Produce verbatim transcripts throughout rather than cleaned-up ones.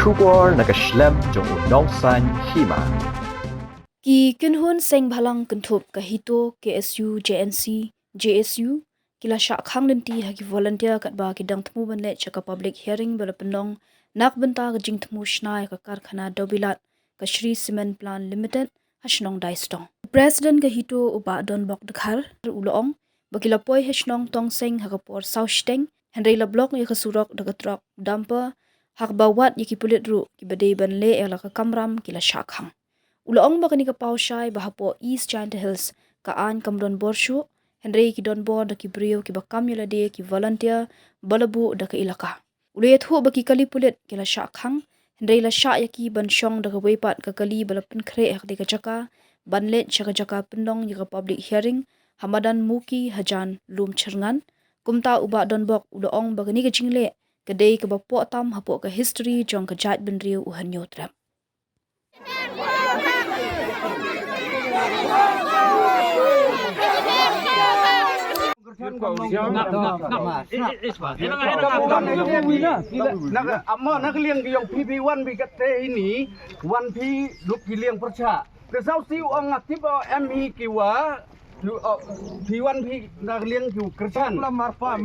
Khubor na ka shlem jong u Nongsaiñ Hima. Ki kynhun seng bhalang kynthup ka HITO, K S U, J N C, J S U, ki la shah khang lynti ha ki volunteer katba ki dang thmu ban leit sha ka public hearing ba la pynlong na ka bynta ka jingthmu shna ïa ka karkhana Dobilat ka Shree Cement Plant Limited ha shnong Daistong. President ka HITO u Bah Donbok Dkhar u la ong ba ki la poi ha shnong Tongseng ha ka por saw shiteng, hynrei la block ïa ka surok da ka trok dumper, ha kaba wad ïa ki pulit ruh kiba dei ban leh ïa la ka kamram ki la shah khang. U la ong ba kane ka paw shai ba hapoh East Jaintia Hills ka aiñ kam don bor shuh, hynrei ki don bor da ki briew kiba kam ïa lade, ki volunteer ba la buh da ka elaka. U la ïathuh ba ki kali pulit ki la shah khang, hynrei la shah ïa ki ban shong da kawei pat ka kali ba la pynkhreh ha katei ka jaka ban leit sha ka jaka pynlong ïa ka public hearing ha madan Muki hajan Lumchyrngan. Kumta u Bah Donbok u la ong ba kane ka jingleh ka dei kaba poh tam hapoh ka history jong ka jaitbynriew u Hynñiewtrep. Na ka, amma na ka liang ka jong phi, phi wan phi kata ini, wan phi luk ki liang pyrshah. Te saw siew ong nga tip, o, em hi ki wa, ki, o, phi wan phi na ka liang ki wa kyrshan.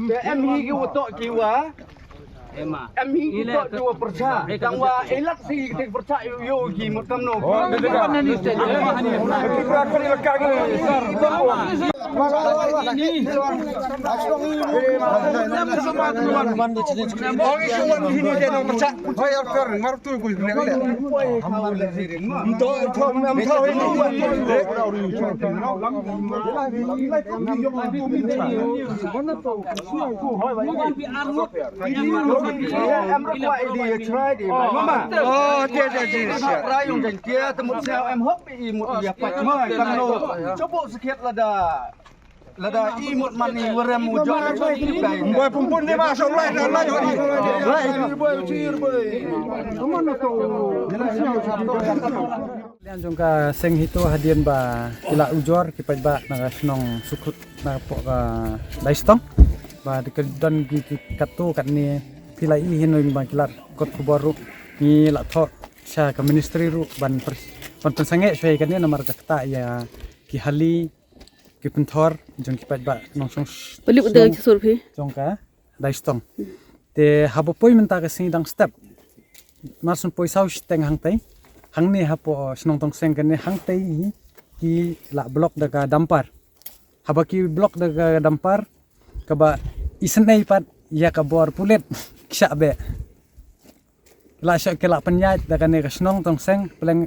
Te em hi ki wa toh ki wa. Em hi ki toh ki wa pyrshah. Tang wa elat si ki pyrshah ïoh ïoh ki mut kamno. Lada i mut man i warem u jong. Mboi pumpun ni ma song lai lai lai. Lai. Liang jong ka seng HITO hadien ba ki la ujor ki paidbah na ka shnong Sukhut na ka poh ka Daistong. Ba dei ka don ki, ki katto katne phi la i hin ba ki la kot khubor ruh. Ngi la thoh sha ka ministry ruh ban pers-, ban pynsangeh shwa ïa kane namar ka kata ïa ki hali ki pynthor jong ki paidbah nongshong. Palik udah ki sur phi jong ka Daistong. Te haba poi mynta ka sngi dang step. Mar shu poi saw shiteng hangtei. Hangne hapoh shnong Tongseng kane hangtei hi ki la block da ka dumper. Haba ki block da ka dumper kaba isynei pat ïa ka bor pulit ki shah beh. La shu ki la pynïaid da kane ka shnong Tongseng, pleng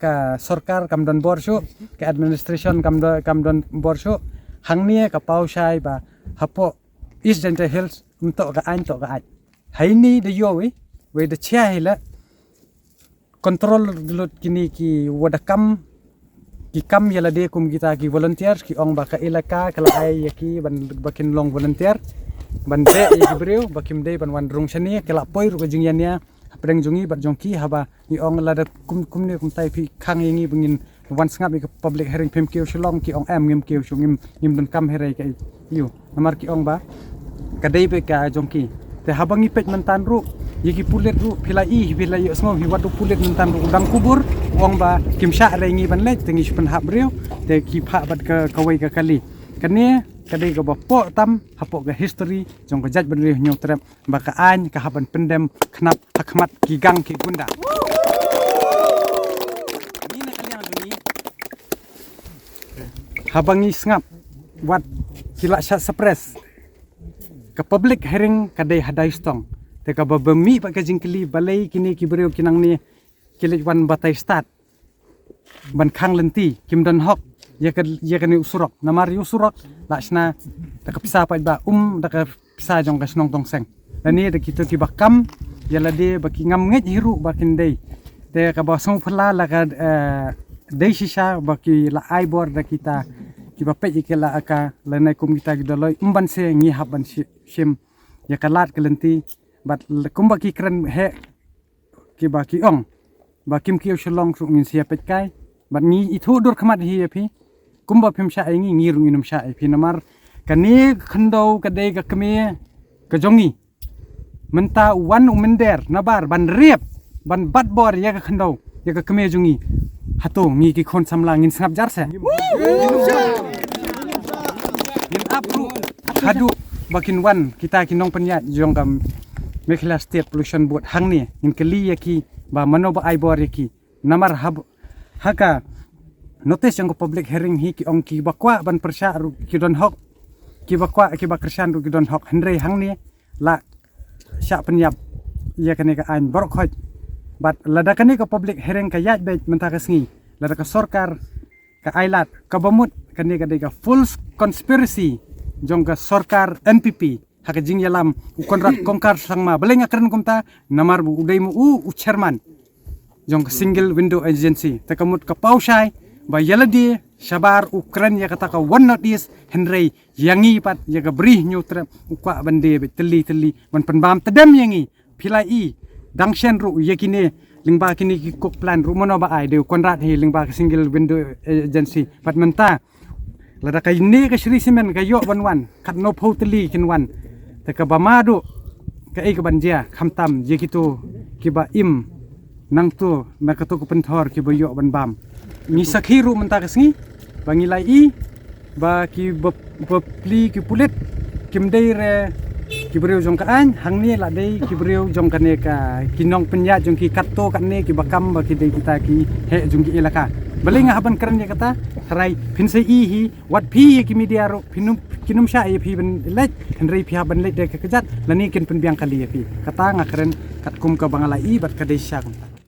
ka sorkar kam don bor shuh, ka administration kam don, kam don bor shuh. Hangne ka paw shai ba hapoh East Jaintia Hills, um toh ka aiñ toh ka aiñ. Haini da ïoh wei, wei da chia hi la control lut kine ki wa da kam, ki kam ïa lade kum kita ki volunteers, ki ong ba ka elaka ka la ai ïa ki ban ba kin long volunteer ban beh ïa ki briew ba kim dei ban wan rung shane. Ka la poi ruh ka jingïania hapdeng jong ngi bad jong ki haba ngi ong lada kum, kumne kumtai phi khang ïa ngi ba ngin wan sngap ïa ka public hearing, phim kiew shalong, ki ong em, ngim kiew shu, ngim, ngim donkam hearing ka ïa u. Namar ki ong ba ka dei beit ka jong ki. Te haba ngi peit mynta ruh ïa ki pulit ruh phi la i, phi la ïohsngew hi wat u pulit mynta ruh u dang kubur, u ong ba kim shah re ngi ban leit, te ngi shu pynhap briew, te ki phah bad ka, kawei ka kali. Kane ka dei kaba poh tam hapoh ka history jong ka jaitbynriew Hynñiewtrep. Ba ka aiñ ka hap ban pyndem khnap ha khmat ki gang ki gunda. Ngi na ka liang jong ngi, haba ngi sngap wat ki la shah suppress, ka public hearing ka dei ha Daistong. Te kaba bym mih pat ka jingkylli balei kine ki briew ki nangne ki leit wan batai stad ban khang lynti, kim don hok ïa ka, ïa kane u surok. Namar ïa u surok la shna da ka pisa paidbah, um da ka pisa jong ka shnong Tongseng. Lane da kito kiba kam ïa lade ba ki ngam ngeit hi ruh ba kin dei. Te kaba sngewphylla la ka, eh, dei shisha ba ki la ai bor da kita kiba peit ïa ki la aka lane kum kita ki Dolloi, um ban se ngi hap ban shi-, shim ïa ka lad ka lynti. Bad kumba ki kren heh kiba ki ong ba kim kiew shalong shuh, ngin sa ïa peit kai. Bad ngi ithuh dur khmat hi ïa phi, kumba phim shah ïa ngi, ngi ruh ngin ym shah ïa phi namar kane ka khyndew ka dei ka kmie ka jong ngi. Mynta u wan u mynder nabar ban riap ban bat bor ïa ka khyndew, ïa ka kmie jong ngi. Hato ngi ki khun samla ngin sngap jar se? Ngin ap ruh haduh ba kin wan kita ki nongpynïaid jong ka Meghalaya State Pollution Board hangne, ngin kylli ïa ki ba mano ba ai bor ïa ki. Namar hab-, ha ka notice jong ka public hearing hi ki ong kiba kwah ban pyrshah ruh ki don hok, kiba kwah, kiba kyrshan ruh ki don hok, hynrei hangne la shah pynïap ïa kane ka aiñ baroh khoit. Bad lada kane ka public hearing ka ïaid beit mynta ka sngi, lada ka sorkar ka ai lad, kaba mut kane ka dei ka full conspiracy jong ka sorkar N P P ha ka jingïalam u Conrad Kongkar Sangma. Balei nga kren kumta? Namar ba u dei ma u u chairman jong ka single window agency. Te ka mut ka paw shai ba ïa lade shabar u kren ïa kata ka One North East, hynrei ïa ngi pat, ïa ka Bri Hynñiewtrep, u kwah ban die beit tylli tylli ban pynbam tdem ïa ngi. Phi la i, dang shen ruh ïa kine, lyngba kine ki coke plant ruh mano ba ai, dei u Conrad hi lyngba ka single window agency. Bad mynta lada kane ka Shree Cement ka ïoh ban wan, katno phew tylli kin wan. Te kaba ma duh kaei kaban jia, khamtam ïa kito kiba im nangto na kato ka pynthor kiba ïoh ban bam. Ngi sakhi ruh mynta ka sngi ba ngi la i ba ki bapli ki pulit kim dei re ki briew jong ka aiñ, hangne la dei ki briew jong kane ka, ki nongpynïaid jong ki katto katne kiba kam ba ki dei kita ki heh jong ki elaka. Balei nga hap ban kren ïa kata? Tharai phin sa i hi, wat phi ïa ki media ruh phin ym, kin ym shah ïa phi ban leit, hynrei phi hap ban leit da ka kjat lane kin pynbiang kali ïa phi. Kata nga kren katkum kaba nga la i bad ka dei shisha kumta.